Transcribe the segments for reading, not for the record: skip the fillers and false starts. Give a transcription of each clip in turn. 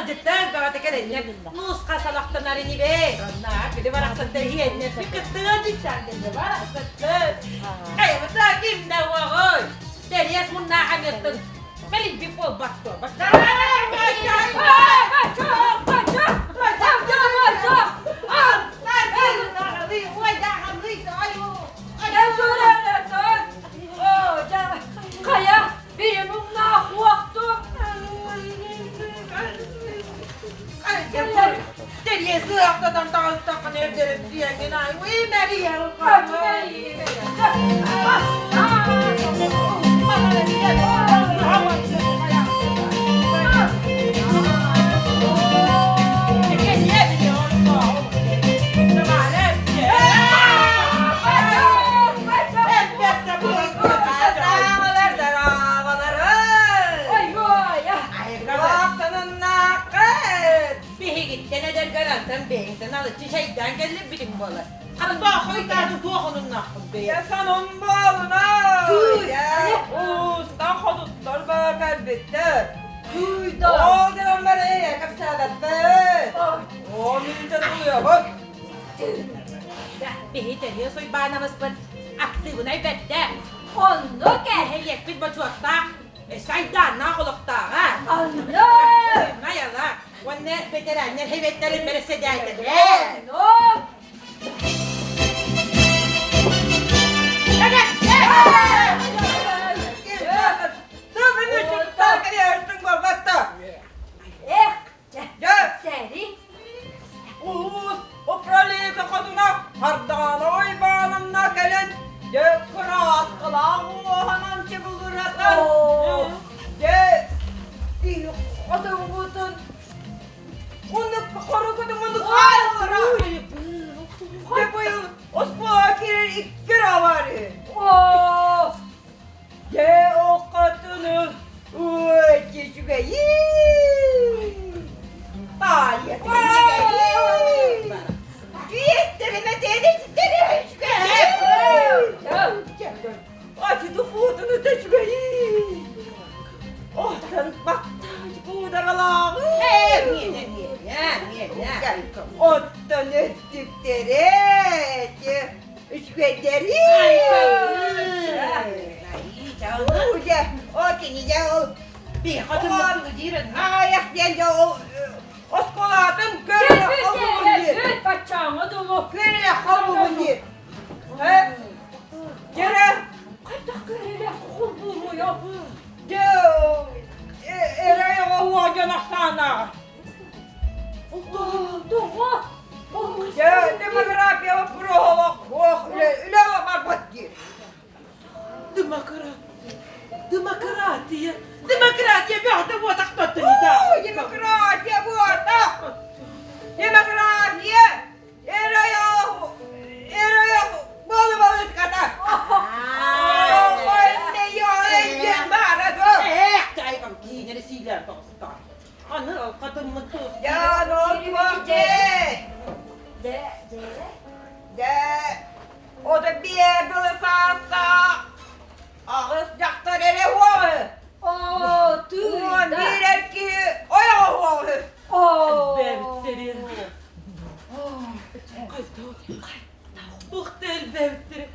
ыалдьыттар бөҕөтө кэлэннэр муус хас алахтанар инибэ. Онно били барахсаттар иһиэннэр кыттыга дьиктааннар барахсаттар. Хайабыта ким да уоҕуй. Тэриэс муннаах амыттын бэлийбит буолбат дуо? Хайа, били муҥнаах уохту. Тэриэс ыахтатан таҕыстаххына эрдэрин сиэҥҥин ай уй Мария Биһигиттэн эдэргэр антан бэйэҥтэн алыччы чэйдээн кэллирбитиҥ буолар. Харбаахай тааты туох онуннаахпын бэйэ. Саным буолуна! Уустан хотуттар баа кэлбиттэр. Ол гынан баран кэпсээбэппит. Ол мүнүүтэ тулуйабыт. Биһи Тэриэс Уйбаанабыспыт актыыбынай бэрдэ. Оннук ээ. Нэһилиэкпит бочуоттаах сайдааннаах олохтооҕо. Оннук. Майала уонна бэтэрээннэр сэбиэттэрин бэрэссэдээтэлэ. Оннук. Эх, сэрии. Улуус управлениета хотуна Хардаана Уйбаанамна кэлэн дьэ кырааскалаах уоһанан чыбылыратан дьэ хотугутун Муннук хорукутун муннук хааллара дьэ быйыл оскуола киирэр икки авария Дьэ оккотуну уочи үчүгэйи Таайа үчүгэйи Биэттэрин этиэдиттэрэ үчүгэйи Ачы духуутуну да үчүгэйи Оттон баттааж буударалааҕы Оттон өттүктэрэ Үчүгэйдэри! Дьэ, ол кини дьэ ол аҕыйах диэн дьэ ол оскуолатын көрө холбугун диир. Баччааҥҥа дылы. Көрө холбугун диир. Дьэрэ. Хайдах көрөлө холбуруйа. Дьэ, эрэ оҕо дьон ахсаанааҕа. Тоҕо? Дьэ, демография боппуруоһа олох үлэ барбат диир. Демократия. Демократия. Демократия бөҕөтө буотахтаттын ита. Демократия буотах. Демократия эрэ буолу балытката. Ээх, тайгам киинери сиилэр тоҕустар. Аны хатыммыт Я Дэ, ото биэр дылы сааста аҕыс дьахтар эрэ уоҕы. Оо, Уон тыыда. биир эр киһи ойоҕо уоҕы. Оо. Элбээбиттэрин. Туох да элбээбиттэрин.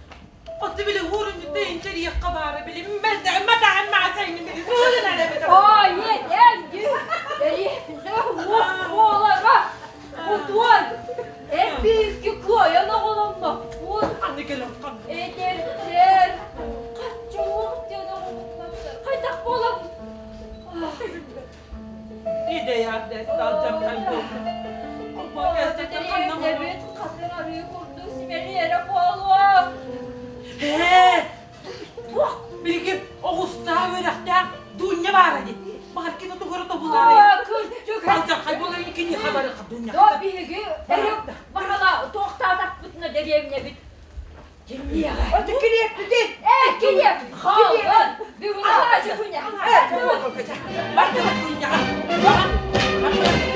Отту били уурунньутта интэриэххэ баара били мэлдэҕин матаҕын маасайны били суолун эрэ Ой, этэн дэриэбинэ уолара кутуой эппиикки кыайан оҕоломмоппут Аны кэлэн ханна эдэрдэр хаччуох диэн оҕоломмуттар хайдах буолан Дэриэбинэбит хатыҥ арыы курдук симэлийэрэ буолуо. Ээ, туох билигин оҕустаах үөрэхтээх Дуня баара дии. Баҕар кини тугура тобулаарай. Кырдьык. Алдьархай буолар киниэхэ барыха Дуня. До биһиги эрэ барала туохтаатахпытына дэриэбинэбит Кимиэхэ? Аты килиэппитин! Ээ, килиэп! Хааллын! Бүгүн алаадьы күнэ! Бардыбыт Дуняҕа! Бардыбыт!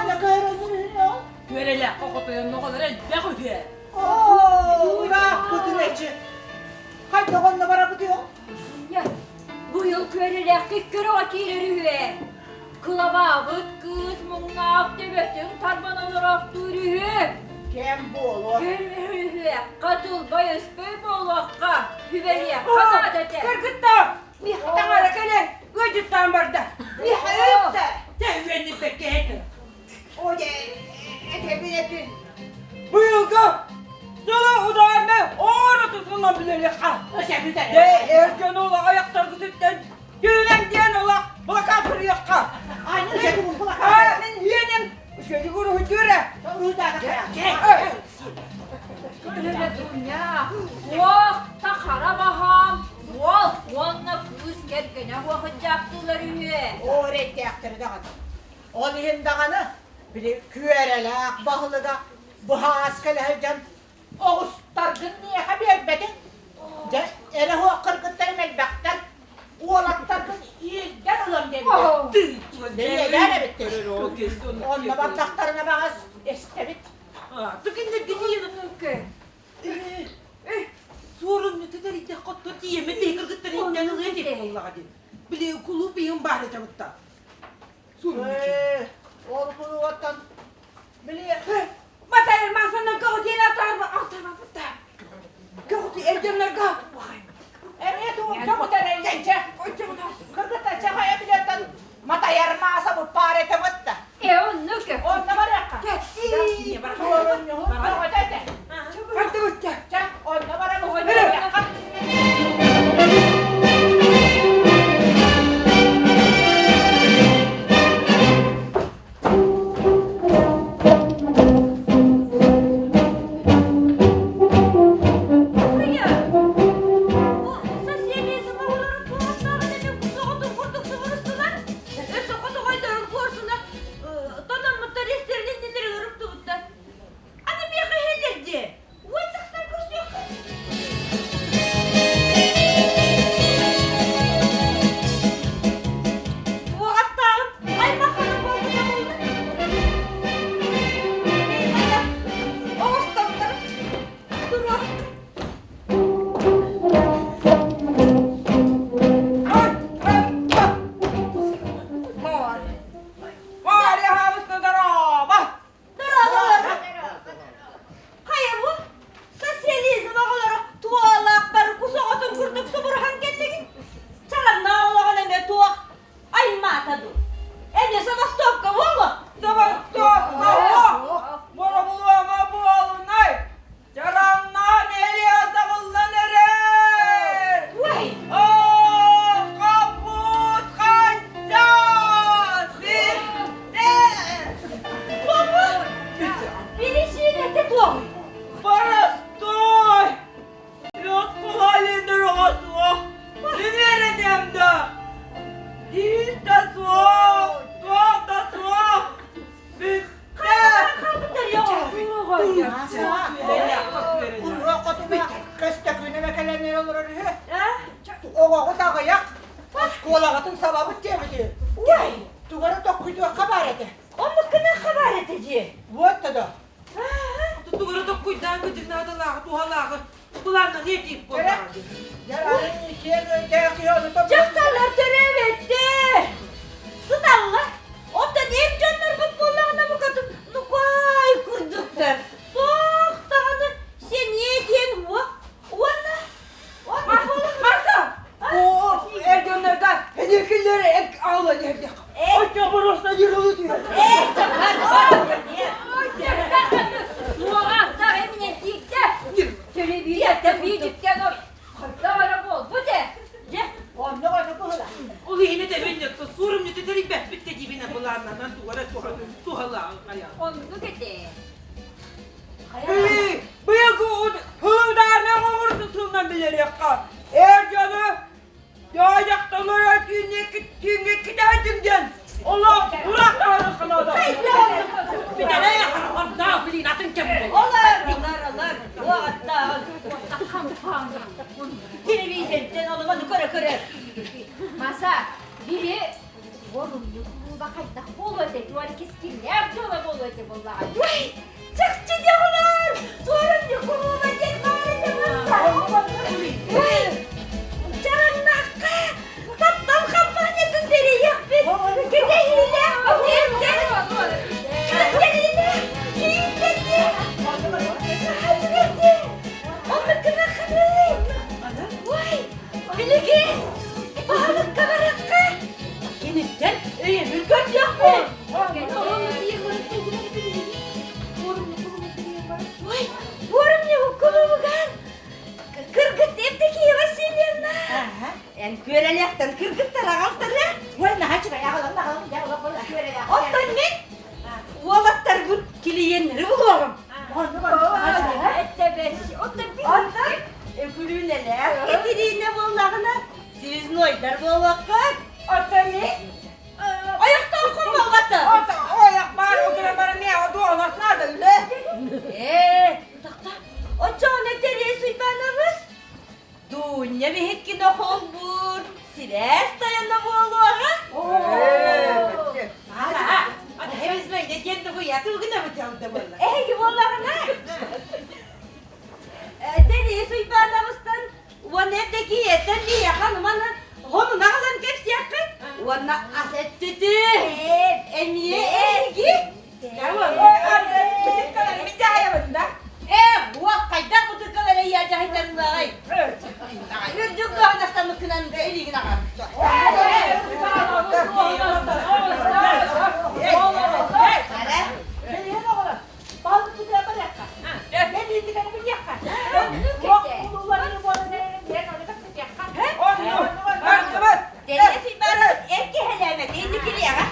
Ханна көһөрөллөр үһү ол? Күөрэлээххэ хотойонно оҕолор элбэх үһү. Оо, ыраахпытын эчи. Хайдах онно барабытый ол? Быйыл күөрэлээххэ икки оҕо киирэр үһү. Кылабаабыт кыыс муҥнаах төбөтүн тарбан олороохтуур үһү. Кэм буолуо. Көмүһүөххэ тылбай өспөй буолуохха, сүбэлиэххэ наада этэ. Кыргыттар, миэхэ таҥара кэлэн ыалдьыттаан барда. Миэхэ ыытта. Дьэ үөннүппэккэ этэ. О, дьэ, этэбин этин. Быйылгы сылы ударны оҕоро тутуллан билэриэххэ. Дьэ, эр дьону аҕыйахтаргытыттан Түүнэн диэн олох былакаат суруйуохха. Аа, мин иэним үчүгэйдик уруһуйдуура. Дуня, уох тахара баһаам, уол уонна кыыс кэргэнэ уохудьаахтыылар үһү. Оо, эрэйдээхтэри даҕаны. Ол иһин даҕаны, били күөрэлээх баһылыга быһаас кэлэ сылдьан Оҕустаргын миэхэ биэрбэтиҥ. Дьэ, эрэ суох кыргыттарым элбэхтэр. Уолаттаргын иирдэн ылан диэбитэ. Бэйэлээн эбиттэр. Онно бардахтарына баҕас эстэбит. Суорумньуту тэрийдэх хотто тиийэммит биһи кыргыттар иһиттэн ылыа диэбит буоллаҕа дии. Били кулууп иһин баар этэ бутта. Суорумньу. Ол кулууптан били Матайыр масанан көҕүтиэн атаарба алтарбаппыта. Көҕүтү эрдемнерге Эмиэ тугу көҕүтэрэй Кыргыттар чахайа билэртэн матайар мааса буппаар этэ бытта. Э, оннук. Онно барыахха. Суорунньуһун көҕүтэ этэ. Хардыбытта. Чэ, онно барабыт. Аймаата дуу? Эмиэ забастовка буолла? Забастовка Боробулуома буолунай! Чараҥнаан элиэ табыллан эрэр! Уай! Оо, хаппут ханчан! Битте! Биричиинэтэ туоҕуй? Боростуой! Лёткулалин суох! Үмүөрэтиэм да! Биир да суох! Туох да суох! Бүттэ! Уруок хотуна көстөкүүнэ кэлэннэр олорор үһү. Оҕоҕут аҕыйах, оскуолаҕытын сабабыт диэбити. Уай! Тугары токкуйдуохха баар этэ. Оннук гыныахха баар этэ дии. Вот да. Тугары токкуйдаан кыдьык наадалааҕы, туһалааҕы былааннаныа диир буоллаҕа дии. Дьахталлар төрөөбөттөр. Сыталлар. Оттон эр дьоннорбут буоллаҕына букатын нукаай курдуктар. Туох даҕаны сэниэ диэн уох уонна Марта! Оо, эр дьоннорго эдиркиллэри аалан иһэрдэх. Оччо просто дьырылы түһэр. Суоҕааттаах эминэн тииктэ. Телевизортан биидиктэн хайдах эрэ буолбут ээ. Дьэ, Онно ону кыһыла. Ол иһин этэбин суорумньуту тэрийбэппит да диибинэ былааннанан тугара туһалааҕы хайа. Оннук этэ. Быйыл быйылгы хылыдааны оҥорсу сылынан билэриэххэ. Эр дьону дьаайахталара түүҥҥэ китээтим диэн олох ураах таһаарыахха наада. Бүтэрэй харахардаах билин атын кэм буолла. Олар, олар, олар. Уоттаах. Телевизортан оломону көрө-көрө. Маса, били уорумньу кулууба хайдах буолуо этэ? Туар кискиллээх дьоло. буолуо этэ буоллаҕа. Уй, чахчы дьоҕулар! Суорун Ньукулуба диэн баар этэ буолла. Уй, Чараҥнаахха таптал хампаанньатын тэрийиэхпит. Кэтэһиилээх бутиэттэр. Кэтэһиилээх кииннэргэ. Оннук гынаххыный. Уй, билигин баһылыкка барахха. Киниттэн өйөбүл көрдүөхпүт. Ой, уорумньу кулубугар кыргыт Евдокия Васильевна. Эн күөрэлээхтэн кыргыттар аҕалтара. Ой, наһаа үчүгэй аҕалан аҕалан дьэ олох олох күөрэлээх. Оттон мин уолаттарбыт килийиэннэри булуоҕум. Оттон Өкүлүүнэлээх Кэтириинэ буоллаҕына связнойдар буолуоххут. Оттон мин Ойохтооххун буолбата. Ойох баар утура барамия одуонос надо үлэ. Ээ, тохто. Оччоҕуна Терес Уйбаанабыс Дуунньа биһиккини холбуур сибээс тайана буолуоҕа. Эһиги буоллаҕына Терес Уйбаанабыстан уонна Евдокияттан биһиэхэ маны хонун аҕалан кэпсиэххит уонна ас эттити эмиэ эһиги Ээ, буох хайдах бытыркалар эйиэ дьаһайтарыллаҕай? Үрдүк дуоһунастаммыккынан да илиигин аҕар. Эр киһилээмэ инникилиэҕэ.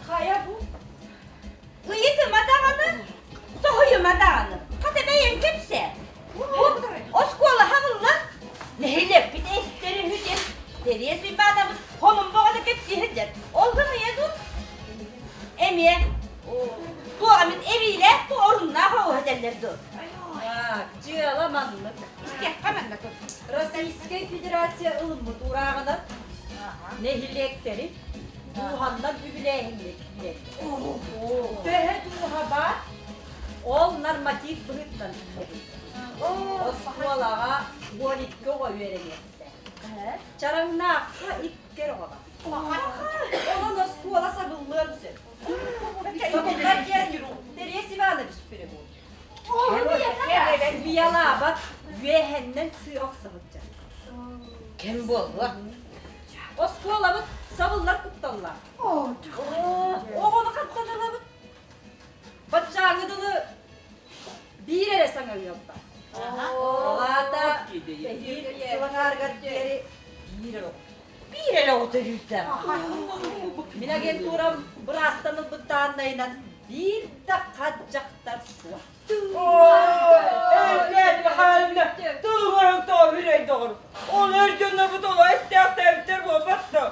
Хайа бу? Ыйытыма даҕаны, соһуйума даҕаны. Хата бэйэҥ кэпсээ. Бу оскуола хабыллар. Нэһилиэкпит эстэр үһү диэн Тэриэс Уйбаанабыт хонун боҕону кэпсии сылдьар. Ол гыныйа дуу? Эмиэ туох эмит эбиилээх ту оруннаах оҕуһа этэллэр дуу? Дьыала маннык. Истиэххэ манна тут. Российскай Федерация ылыммыт уурааҕынан нэһилиэктэри дууһаннан үбүлээһиҥҥэ киирэллэр. Төһө дууһа баар, ол норматив быһыытынан киирэбит. Оскуолаҕа 12 оҕо үөрэниэхтээх. Чараҥнаахха икки оҕо бар. Онон оскуола сабыллыан сөп. Сабыллар диэн Терес Иванович перевод. Уйалаабат үөһэннэн сыа охсоһучча. Кэм буолла. Оскуолабыт сабыллар кутталлаах. Оҕону хантан ылабыт? Баччааҥы дылы биир эрэ саҥа ыалба. Ол аата эһиил сылаҥаарыгар диэри биир эрэ оҕо. Биир эрэ оҕо төрүүрдэ. Мин агентурам быраастан ылбыт дааннайынан биир да хат дьахтар суох. Тылыгарын тоһүрэй доҕор. Ол эр дьоннорбут оло истээхтээбиттэр буолбат да.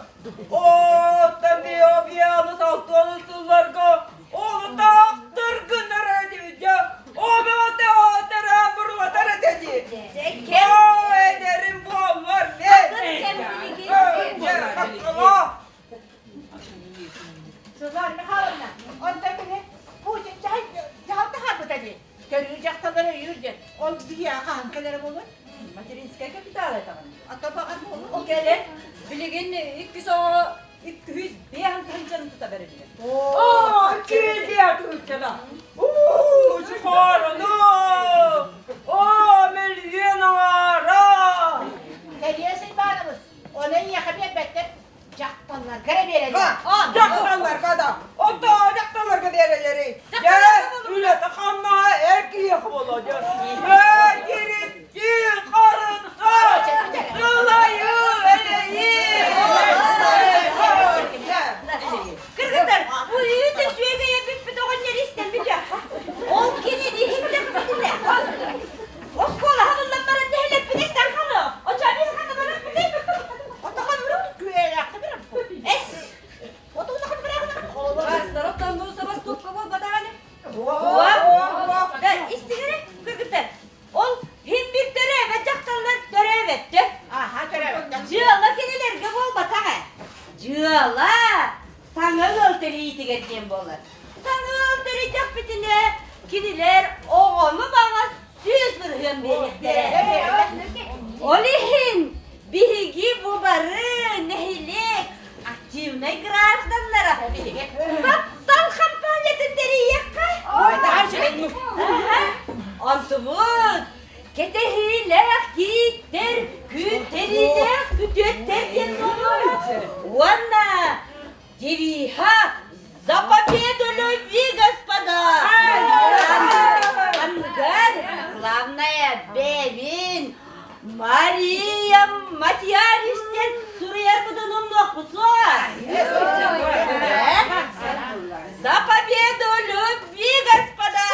Оттон био салтуону сылларга ону таахтыр гынар эдибит Ону театра бурлатар этэ дии. Оо, эдэрим буоллар мен. Сыллар Михайловна, онтон били Путин дьаһалта хаалбыта дии. Төрүү дьахталары өйүүр диэн. Ол биһиэхэ хаһан кэлэрэ буолуой? Материнскай капитал этэҕин. Ата баҕар буолуо. Ол кэлэн билигин иккис оҕо 205 тыһыынчаны тута бэриллэр. Оо, киирдиэ тыһыынчана. Уу, сухорону! Оо, мөлүйүөн аҥаара! Кэлиэс Иванович, ону эйиэхэ биэрбэттэр, дьахталларга эрэ биэрэллэр. Дьахталларга да, ото дьахталларга биэрэллэрий. Дьэ, үлэтэ хамнаһа эр киһиэхэ буолуо дьэ. Ээ, кирикки харытта, сылайыы, элэйии. Кыргыздар, бу үүтэ сүөгэйэ бүппүт оҕонньор истэн бүтүөххэ. Ол кинини иһиттэхпитинэ, оскуола хабыллан баран нэһилиэкпин истэн хаалыа. Оччо биир ханна барарбытый? Отохон урут күөлээхтэ бираппыт. Эс! Отохон бираппыт. Бастар оттон забастовка буолбатаҕаны. Истигэрэ, кыргыттар, ол иһин бир төрөөбөт дьахталлар төрөөбөттөр. Аха, төрөөбөттөр. Дьыала кинилэргэ буолбатах ээ. Дьыала саҥа ыал тэрийиитигэр диэн буолар. Саҥа ыал тэрийдэхпитинэ, кинилэр оҕону баҕас 100% биэриэхтэрэ. Ол иһин биһиги бу бары нэһилиэк активнай гражданнара таптал хампаанньатын тэрийиэххэ. Онтубут кэтэһиилээх кииттэр, күүттэриилээх күтүөттэр диэн буолуо. Уонна девиһа «За победу любви, господа!» Ангар, главное, бэбин Мария Матьяришнен суруйарбытын умнуохпут суоҕа. За победу любви, господа!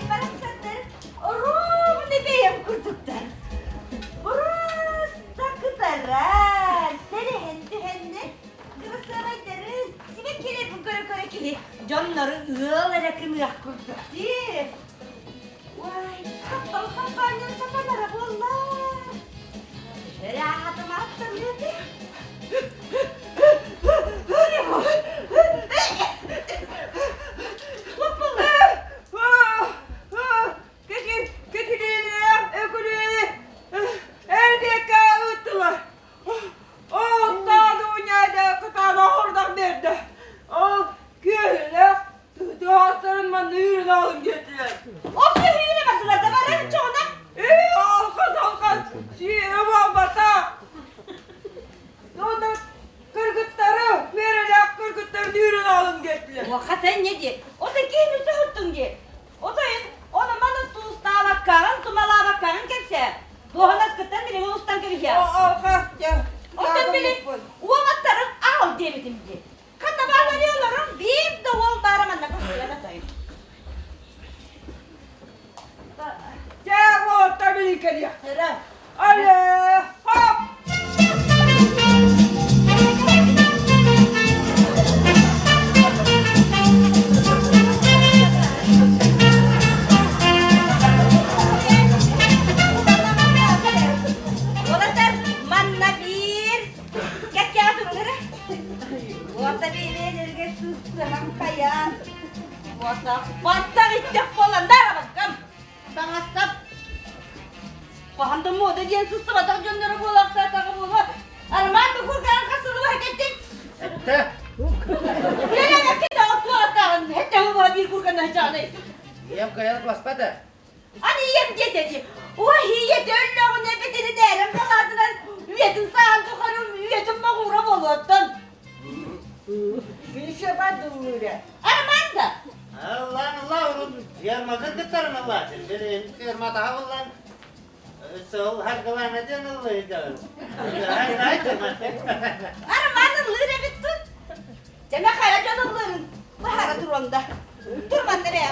Барахсаттар ровно бэйэм курдуктар. Просто кытарар, тэрэһэн түһэннэр, кырасыабайдарын, сибэккилэрбин көрө-көрө киһи дьоннору ыал эрэ кыныах курдук дии. Уай, таптал хампаанньан сатанара буолла. Эрэ аатым ааттаныа Эрдиэккэ ыыттылар. Ол Таадуняда кытаанах ордох биэрдэ. Ол күөһүлээх тыһаастарын манна үүрэн аҕалыҥ диэтилэр. Ол күөһүлүнэ бардылар да барар чоҕуна. Ээ, алхас алхас, сиэрэ буолбата. Онно кыргыттары, үөрэлээх кыргыттарын үүрэн аҕалыҥ диэтилэр. Хата не диэ. Ото киһини соһуттуҥ диэ. Отойун ону маны туустаабаккаҕын, тумалаабаккаҕын кэпсээ. Дуоһунаскыттан билигин устан кэбиһиэ. Алхас дьэ. Оттон били уолаттарын аҕал диэбитим дии. Ханна бааллар олорон биир да уол баара манна көстүбэтэ тойон. Дьэ, уолаттар билин кэлиэхтэрэ. Але, хоп! Уолаттар манна биир кэккэҕэ турулара. Уота бииргэ сыстыһан хайаан. Уота баттах иттэх буолан дарабаккам. Хаһан да муода диэн сыстыбатах дьонноро буолаахтаатаҕа буолуо. Арман бу кургаан хас сылы быһа кэттин? Сэттэ. Үлэлээбэккэ да отуоттааҕын хэттэ була биир курган наһычаанай. Ийэм кыайан куоспата. Аны ийэм диэтэ дии. Ой, ийэтэ өллөҕүнэ бэтэринээрим халаатынан үйэтин сааһын тухары үйэтин моҕуура буолуоттан. Киһи бардыллыыра. Арман да. Аллаан ылла урут фермаҕа кыттарын ыллаатын. Билигин ферматаҕа буллан Сыл харгылаана диэн ыллыйдым. Арман ыллыыр эбит тут. Дьэ хайа дьон ыллыырын быһаара туруом да. Турман эрэ.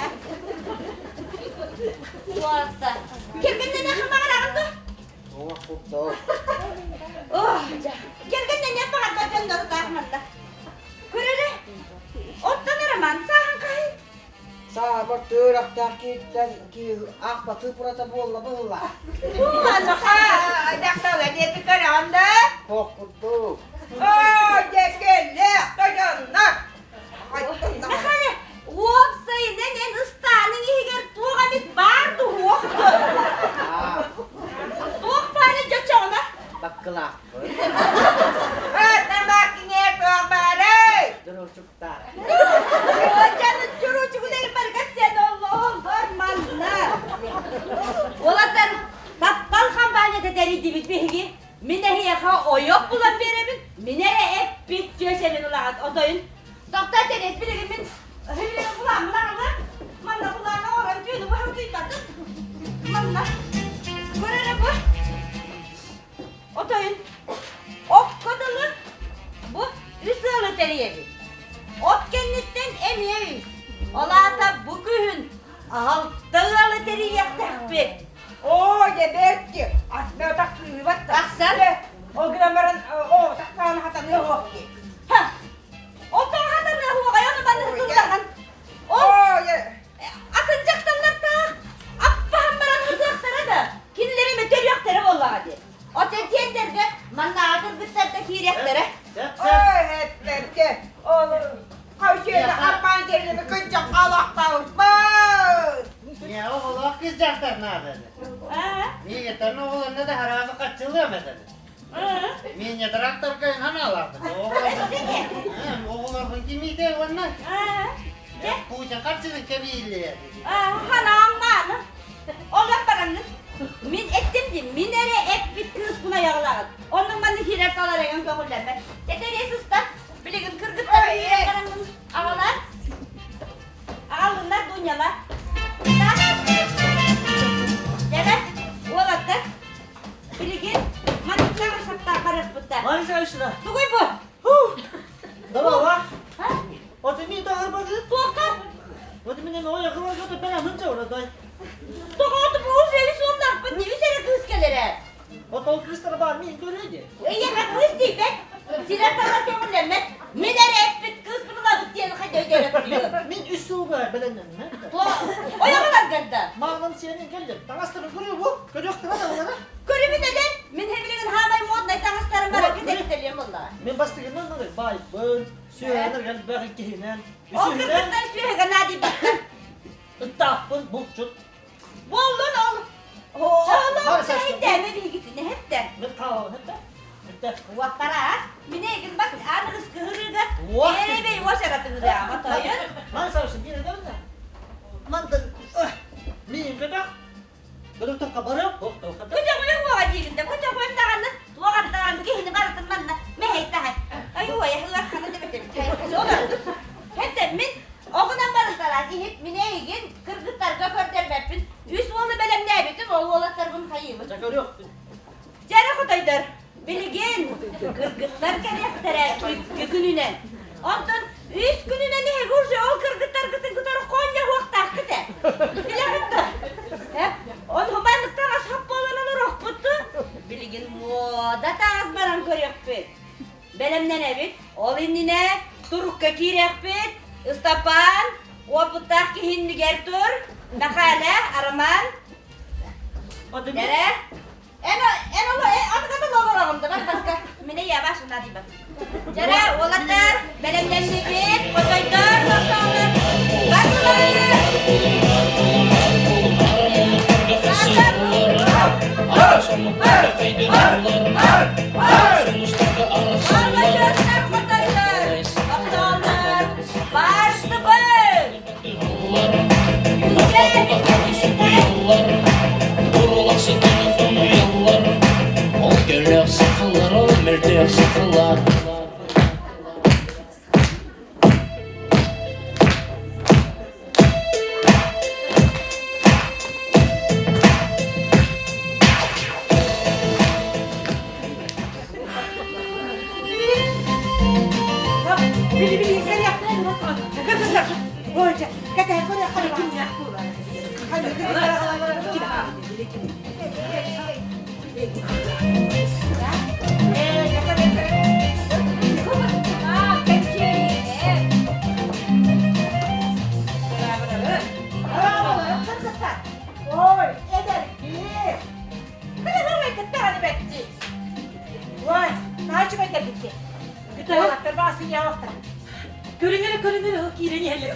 Уоста. Кэргэннэнэ хамаҕараҕын да? Ох, дьэ. Кэргэннэниэх баҕарбат дьоннору таах манна. Көрөрө. Оттон Роман сааһын хаһый? Саабар төөрөхтөөх киһиттэн киһи аахпатыы пурата буолла быһыылаах. Аныха дьахтала диэки көрөҕүн да? Туох курдук. Оо, дьэ кэллэх тойоннор! Михаил, уопсайынан эн ыстааныҥ иһигэр туох эмит баар дуо? Туох баара дьочоҕуна? Баккылаахпын. Ытама киниэ туох баарай? Дуручуктаах. Уолаттар, таптал хампаанньата тэрийдибит биһиги. Мин эһиэхэ ойох булан биэрэбин, мин эрэ эппит чүөчэбин ылаҕыт отойун. Тохтоо Тэрээс, билигин мин билигин булааммын аҕалыам. Манна булаан оҥорон түүнү быһа утуйбатым. Манна көр эрэ бу. Отойун окко дылы бу үс ыалы тэрийэбит. От кэнниттэн эмиэ үс. Ол аата бу күһүн алта ыалы тэрийиэхтээхпит. Оо, дьэ бэрт Астына тахсыыбат Тахсан. Ол гынан баран, оо, тахсаан хатаныа суох дии. Ха! Оттон хатаныа суоҕай, ону манна турдаҕын. Ол Оо, дьэ атын дьахталлардаах аппаһан баран ытыахтара да, кинилэри эмэ төрүөхтэрэ буоллаҕа дии. Оттон тиэндэргэ маннааҕы кыргыттарда киириэхтэрэ. Ой, эттэргэ, ол хойсуйаны арбаан кэллими кынчах алахтаабыппыт. Не, оҕолоох кыз дьахтар наада. Миигиттэн оҕолорно да хараабы хаччылыам этэ. Мииньэ тракторга ханаалаабыт. Оҕолорбун кимиитэ уонна Путин харчытын кэбииллиэ. Ханаам мааны. Олор бараннын. Мин эттим дии, мин эрэ эппит кыыспын айаҕалаҕыт. Оннук манны киирэр талар эҥин көҕүллэммэт. Этэрээ сыста. Билигин кыргыттар бараммын аҕалар. Аҕаллыннар Дуняла. Дьэ, уолаттар, билигин манныктаах саптаах барыахпыт да. Мария Тугуй бу? Здорово! Вот и тоҕо Туохха? Вот именно ой, я бэйэм дай. Тоҕооту бу уже үс уоннаахпыт дии, үс эрэ кыыс кэлэрэ. Вот ол кыыстар баар мин көрүө Эйиэхэ кыыс тиийбэт, сирэр талар көҥүллэммэт. Мин эрэ эппит кыыспын ылабыт диэн хайда өйдөөбөппүн. Мин үс сыл баар бэлэннэннэ. Ойоҕуларгар да. Мааҕын сиэнин кэллим. Таҥастарын көрүө бу. Көрүөхтэрэ да олара. Көрүмүн эдэр, мин хэмилигин хаамай моднай таҥастарым бара кэтэриттэлиэм буоллаҕа. Мин бастыгынан байбын, сүөһэнэр элбэх иккиһинэн. Ол кыргыттар сүөһүгэ наадыйбаттар. Ыттаахпын, булчут. Буоллун ол. Ону сэһэйдээмэ биһигитин эһэттэ. Мин хаалабын эттэ. Эттэ. Уохтара, мин эйгин бас аныгыс кыһырыыга эрэбэй уошаратыгыдаама тойон. Ман саушын биир эдэмнэ. Мантан миин көтөх. Көтөхтөххө барыам. Көтөҕүө уоҕа диигин да көтөҕүөн даҕаны туоҕар даҕаны киһини барытын манна мэһэй таһай. Ай уойа ыархана дэбэтэбит. Хэтэ мин оҕунан барыталаах иһит мин эйигин кыргыттарга көрдөрбөппүн. Үс уолу бэлэмнээбитим, ол уолаттарбын хайыыбын. Дьэрэ хотойдор, билигин кыргыттар кэлиэхтэрэ икки күнүнэн. Онтон үс күнүнэн эһиги уже ол кыргыттаргытын кытары хонньоһуохтааххыт ээ. Билэҕит да? Ону маннык таҥас хап буолан олоруохпут дуо? Билигин муода таҥас баран көрүөхпүт. Бэлэмнэнэбит. Ол иннинэ турукка киириэхпит. Ыстапаан, уопуттаах киһи иннигэр тур. Мэхээлэ, Арамаан. Дэрэ. Эн эн оло атыгатын олороҕум да баска. Мине я башым надыйбат. Дьэрэ, уолаттар, бэлэмнэннибит, хотойдор, тохтоолор. Бардылар! Наһаа үчүгэйдэрбит Уолаттар баасыйаахтар. Көрүҥ эрэ, көрүҥ эрэ, ол киирэн иһэллэр.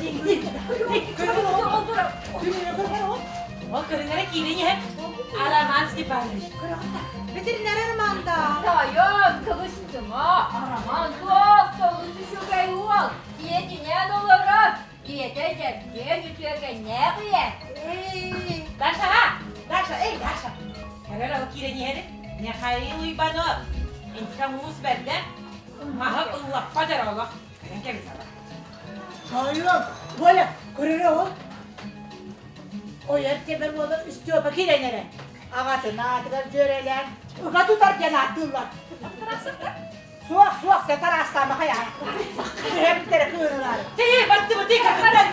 Ол көрүҥ эрэ киирэн иһэр Араман Степанович. Ветеринар Роман да. Тойон, кыбыстыма, Араман туох толус үчүгэй уол. Ийэтинээн олорор. Ийэтэ дьэбдиэн үтүөкэннээх ийэ. Даша, Даша, эй, Даша. Көрөр ол киирэн иһэр Михаил Уйбанов. Интика муус бэрдэ. Маһы ыллаппат эрэ олох. Көрөн кэбис Тойон, Коля, көрөрө ол. Ойор темир уола Степа киирэн эрэ. Аҕатын аатыгар дьүөрэлээн, ыга тутар диэн ааттыыллар. Суох, суох, сэтар аастаама хайаан. Түһэбиттэрэ кыырылар. Тиий, баттыбыты кыргыттар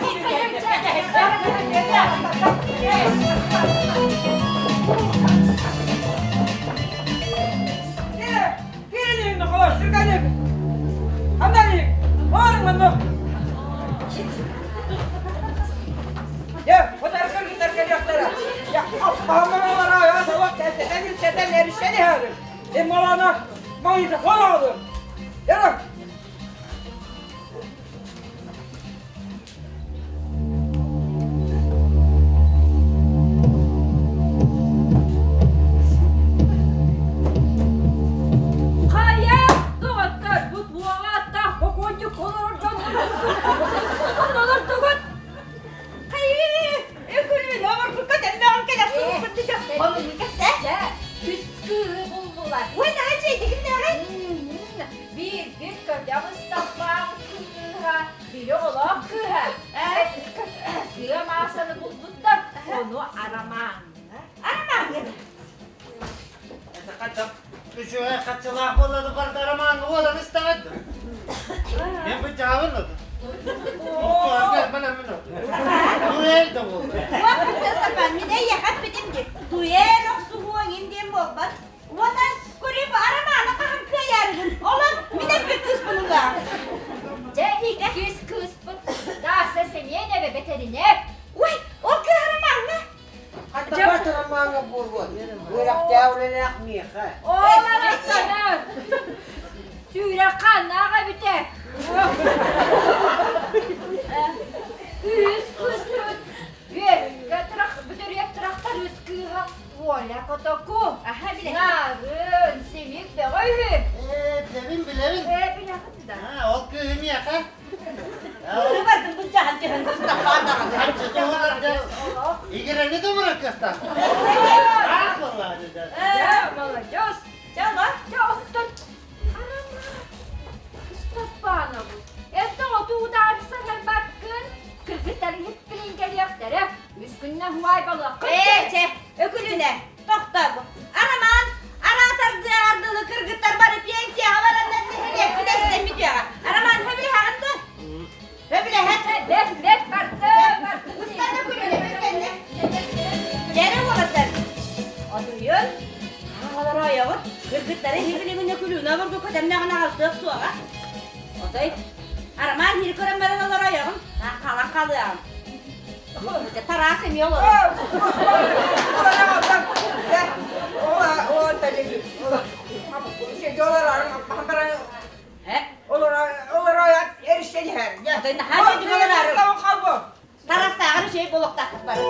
Хайа, доҕоттор, бу туоҕа аттаах бокуонньук олорор дьон олордугут? Хайыы, өкүлүүн оҥорбукка тэллэҕин кэлэ сылдьыбыт Дьэ, үс кыыһы буллулар. Ой, наһаа дьиэдигиннээҕи. Биирбит көрдөөх ыстаппаах кыыһа, били оҕолоох кыыһа. Сыа маасаны булбуттар, ону Арамааҥҥа. Арамааҥҥа. Это хата үчүгэй хаччылаах буоллады барда Арамаан уолан истэҕит. Мен бу дьаабын оту. Дуэль да буолла. Уоппутта Мин эйиэхэ эппитим дии. Дуэль охсуһуоҥ ин диэн буолбат. Уонна көрүп Арамааны хаһан кыайаарыгын. Олор мин эппит кыыспын ылаа. Дьэ, иккис кыыспыт Дааса Семенова бэтэринээр. Ой, ол кыыс Арамааҥҥа. Хаттапат Ромаҥа буолуо. Үөрэхтээх үлэлээх миэхэ. Ол арахсана. Сүүрэх хааннаах эбитэ. Үс кыыспыт Үөргэ бүтүрүөк тырахтар үс кыыһа Оля Котоку. Аха, билэбин. Нарын, симик бөҕө үһү. Ээ, билэбин, билэбин. Ээ, билэҕин да. Аа, ол кыыһы миэхэ. Бардым былдьаһан түһэн Игирэни да барар кыахтаах. Аах буоллаҕа дии. Дьэ, молодец. Дьэ, Дьэ, оттон Степанову, это отуудаарсан барбаккын, кыргыттар иһит кэлиэхтэрэ, үс күннэ хуай балыаххын. Ээ, чэ, өкүлүнэ, тохтоо. Арамаан, араатардыы ардылы кыргыттар бары пенсияҕа бараннар нэһилиэкпит эстэн бүтүөҕэ. Арамаан, хөбүлэһэҕин дуо? Хөбүлэһэ. Бэт, бэт, барды, барды. Устан өкүлүнэ бүткэннэ. Дьэрэ уолаттар. Отуйун, аҕалар ойоҕут, кыргыттары иһигилигин өкүлүнэ обургу көтэмнэҕин аҕалтыах суоҕа. Отой, Арамаан иһири көрөн баран олор ойоҕун, хаалан хаалыаҕым. Тараас эмиэ олорор. Тарастааҕар үчүгэй буолуохтаахпыт бары.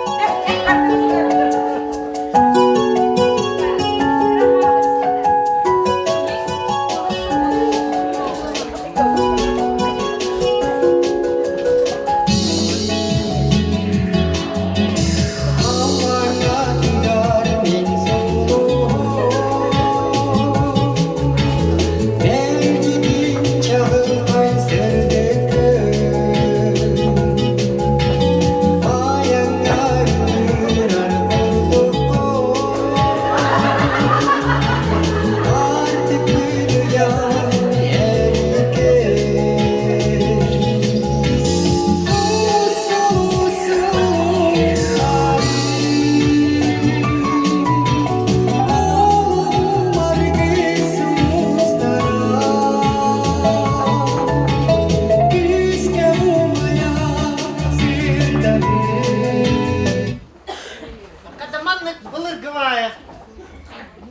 Хата маннык былыргы баайа.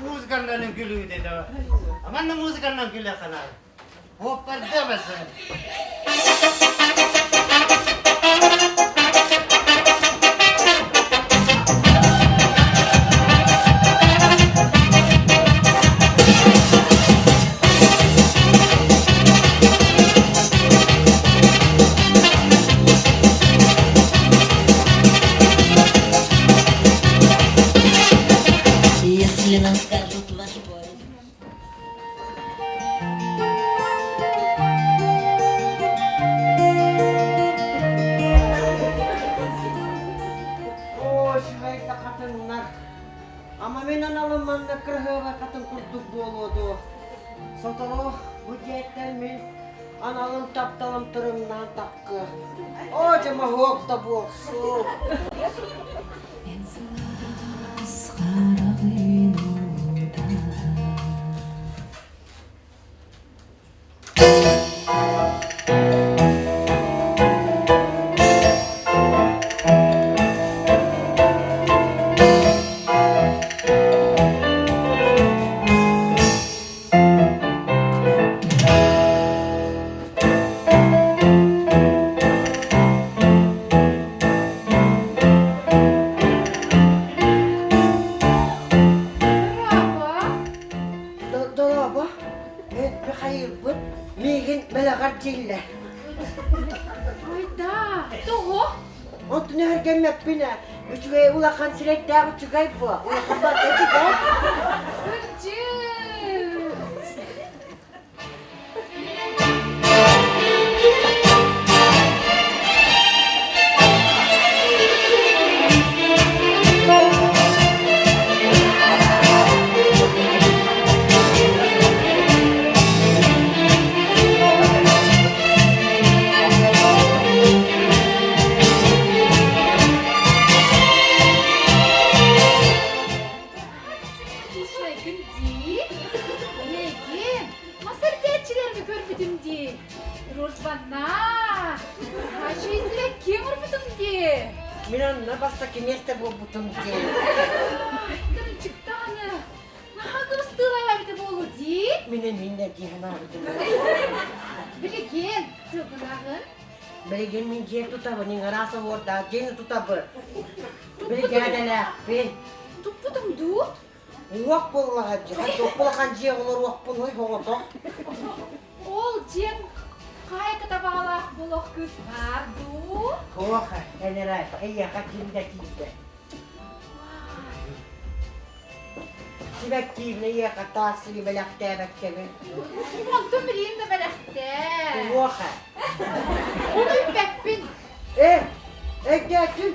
Музыканнан үҥкүлүү деді. Аманна музыканнан күлэ канал. Хоппарда басын. Если нам скажут ваш поезд. Оо, үчүгэй да хатыҥнар. Ама мин аналым манна кыраһыабай хатын курдук буолуо дуо? Сотору бу дьиэттэн мин аналым тапталым тырымнаан таххыа. Оо, дьэ моһуок да буолсу. Эн сылаас хараҕын уута Дорообо, мен Михаилбын, миигин бэлэҕэр дииллэр. Ой да, тоҕо? Онтун өһүргэммэппин ээ, үчүгэй улахан сирэйдээх үчүгэй буо, улахан барыта үчүгэй. Кырдьык! Үчүгэйгин дии. Эйигин мас эргээччилэргэ көрбүтүм дии. Дружбанна! Хачыйсыга ким урбутум дии. Мин онно бастакы миэстэ буолбутум дии. Кырдьыктааны. Наһаа кыбыстыылаах эбитэ буолуо дии. Мин эмиэ дии санаабытым. Билигин тылгынаҕын. Билигин мин дьиэ тутабын, иҥараас оһуордаах дьиэни тутабын. Биригээдэлээхпин. Туппутуҥ дуу? Уох буоллаҕа дьиэ, улахан дьиэ олоруохпун ой оҕотох. Ол дьиэҥ хаайка табаҕалаах болох кыыс баар дуу? Суох, эн эрэ эйиэхэ ким да тиийбэт. Сибэккиибин эйиэхэ таас сири бэлэхтээбэккэбин. Онтун билигин да бэлэхтээ. Суох. Ону билбэппин. Э, өйдөөтүм.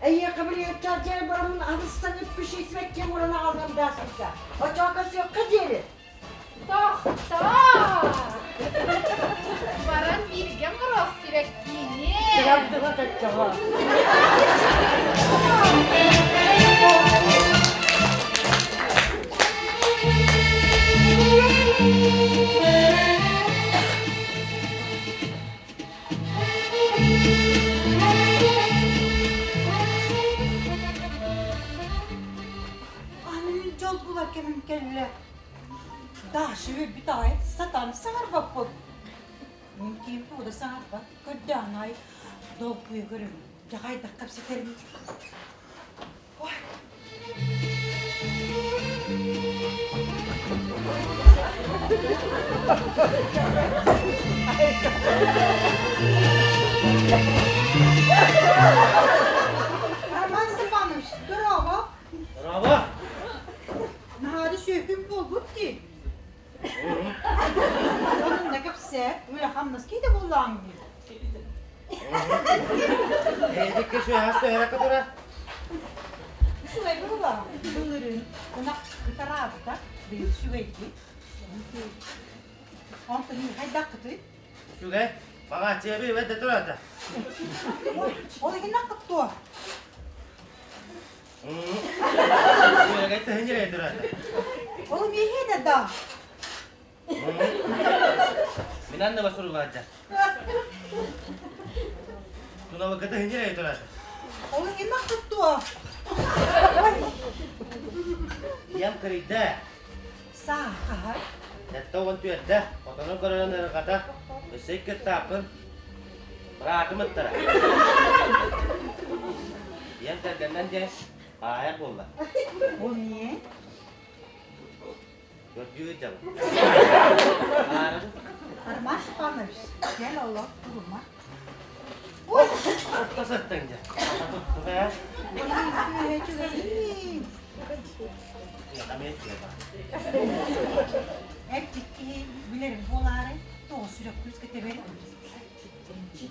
Эйиэхэ билиэччээх дьиэ бараммын абыстан үппүши сибэккиэм уран аҕаллам даасыйда. Оччоҕо көрсүөххэ диэри. Тохтоо! Баран бииргэ оҥоруох сибэккиини. Тырантыга төттөҕө. Аны мин дьол булар кэмим кэллэ. Даша өлбүт аҕай сатаан саҥарбаппын. Мин киһим тугу да саҥарбат, көрдөөн аайы долгуйа көрөбүн. Дьэ хайдах кэпсэтэрбит. Ой. Роман Степанович, здорово! Здорово! Наһаа да сүөкүн буолбут дии. Онон да кэпсээ, үлэ-хамнас киитэ буоллаҕыҥ дии. Эйдикки сүөһэс төһөрөккө турар. Үчүгэй буолла. Былырыын ынах кытараабыта, быйыл үчүгэйдик. Онтон хайдаххытый? Үчүгэй. Баҕааччыйабы ибэт да турата. Ол иһин аккыттуо. Үчүгэй төһөн дьирэйэ турата. Ол миэхэ да. Мин анныба сурулаадьа. Тунабыккыта хиньирэй турата. Ол иһин аккыттуо. Ийэм кырыйда. Саахаһар. 74-дэ хотону көрөрөн ырҕата, өссө иккиттаахпын. Быраатым ыттара. Ийэм кэргэннэн диэн аайар буолла. Ол не? Көрдүү дьабы. Аарабын. Арман Степанович, кел олох турума. Отто сыттыҥ дьэ. Туттук ээ. Эр киһи билэрим буолаары, тоҕо сүрэх күүскэ тэбэр.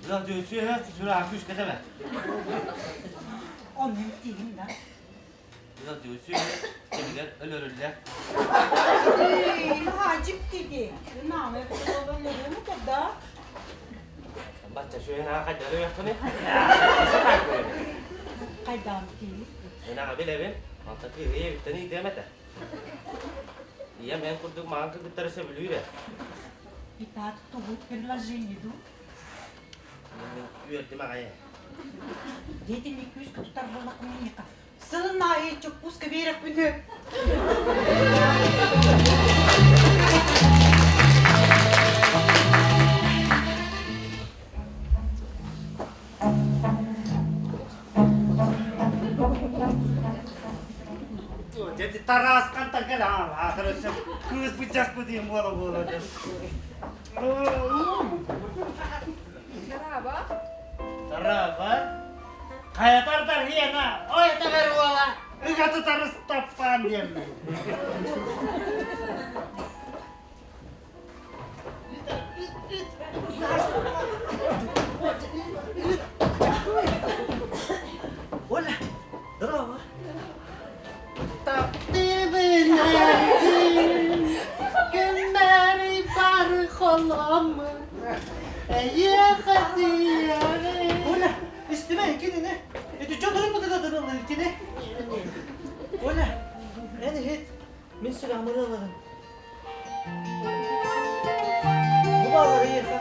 Ыал дьүөсүө сүрэх күүскэ тэбэр. Оннун тиигин да. Ыал дьүөсүө кэмигэр өлөрүллэр. Хаачык диди. Наамай да? Бачча сүөһүн аға хайдары өйөхпүнүй? Хайдаан тиий? Мен аға билэбин, онтон кыыһы ийэбиттэн ыйытыам этэ. Ийэм эн курдук маҕан кыргыттары сөбүлүүр ээ. Итак, тугут предложение ду? Мин үөрдүм аҕай. Деятельный күүскэ тутар буоллахпына Сылын аайы чоппууска биэрэхпин үһү. Дьэ Тараас хантан кэлэ аахыр өссө кыыс быдьаспыт диэн буола буола Тараба. Тараба. Хайа тардар хиэна, ой этэбэр уола, ыга тутар Ыстаппаан диэммин. Оля, здорово. Таптыыбын эргин, күннэри бары холоммун, эйиэхэ тиийэҕин. Оля, истимэ кинини. Ити дьон мытыгадырыллар кини. Оля, эн иһит, мин сүрэҕим ырыаларын. Бу баалар эйиэхэ,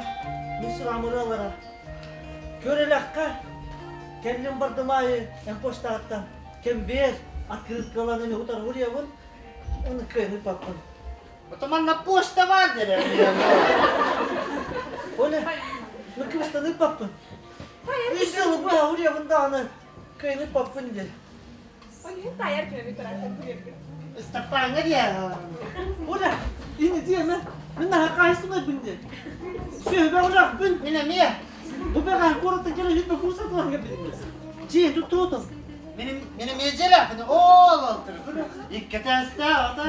мин сүрэҕим ырыалара. Көр элэххэ, кэллим бардым аайы эн почтаҕыттан кэмбиэр открыткаларын утары уруйабын, оны кыайан ыппаппын. Ото манна почта баар дэрэ. Оля, ну кыбыстан ыппаппын. Үс сылы быһа уруйабын даҕаны кыайан ыппаппын диэн. Тайар күнү турарсан күлүрбүт. Ыстаппааҥҥа диэ. Оля, ини диэмэ, мин наһаа хаайсымайбын диэн. Сүөһүбэ урахпын. Мин эмиэ. Бу бэҕэһээ куораттан кэлэ сүт бокуусат барга билиннэ. Дьиэ туттуутум. Мин мин эмиэ дьиэлээхпин. Оол алтыр. Икки этээстээх ата.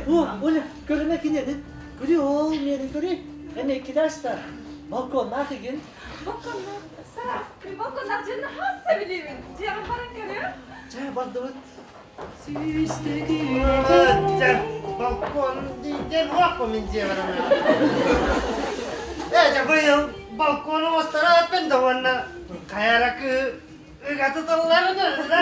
О, Оля, көрүмэ кинедин. Көрү ол миэнин көрү. Эми икки этээстээх. Балконнаах игин. Балконнаах. Сараф, балконнаах дьиэни хасса билиибин. Дьиэҕин баран көрүө. Чэ, бардыбыт. Дьэ, балкон диэн уоппу мин дьиэбэр Ээ, дьэ, быйыл балкону оҥостора эппин да уонна хайа эрэ кыыһы ыга туталларын да.